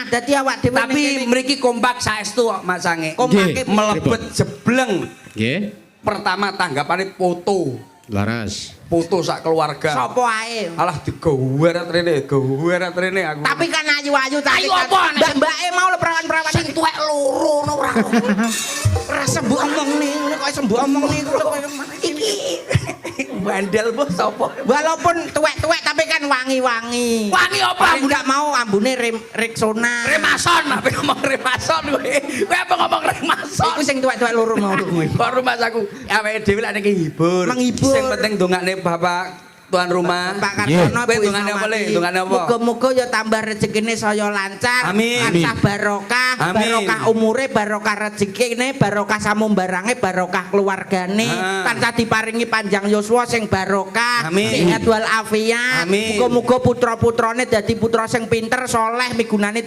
Dadi awak dhewe Tapi mriki kompak saestu kok, Mas Sange. Kompake. Nggih. Mlebet jebleng. Nggih. Pertama tanggapane foto. Laras. Foto sak keluarga. Sapa ae. Alah, digoweret rene, goweret rene aku. Tapi kan ayu-ayu tadi. Ayu apa, Nek? Mbak-mbake mau lho, perawan-perawan Sing tuwek loro ngono ora. Ora sembuk omongne, ngono kok sembuk omongne ngono kok. Iki bandel bos sapa? Walaupun tuwek-tuwek tapi kan wangi-wangi. Wangi apa Paling ambune? nggak mau ambune Rexona. Remason, apa ngomong remason kowe? Kowe apa ngomong remason? Iku sing tuwek-tuwek loro mau. Kok rumah aku awake dhewe lek niki hibur. Menghibur. Sing penting dongakne bapak tuan rumah. Pak Kartono, Kowe Bu dongane apa, Le? Ismawati. Dongane apa? Muga-muga ya tambah rezekine saya lancar, Amin. tansah barokah, Amin. barokah umure, barokah rezekine, barokah samumbarange, barokah keluargane, tansah diparingi panjang yuswa sing barokah, Amin. sehat wal afiat. Amin. Muga-muga putra-putrane dadi putra sing pinter, soleh, migunani.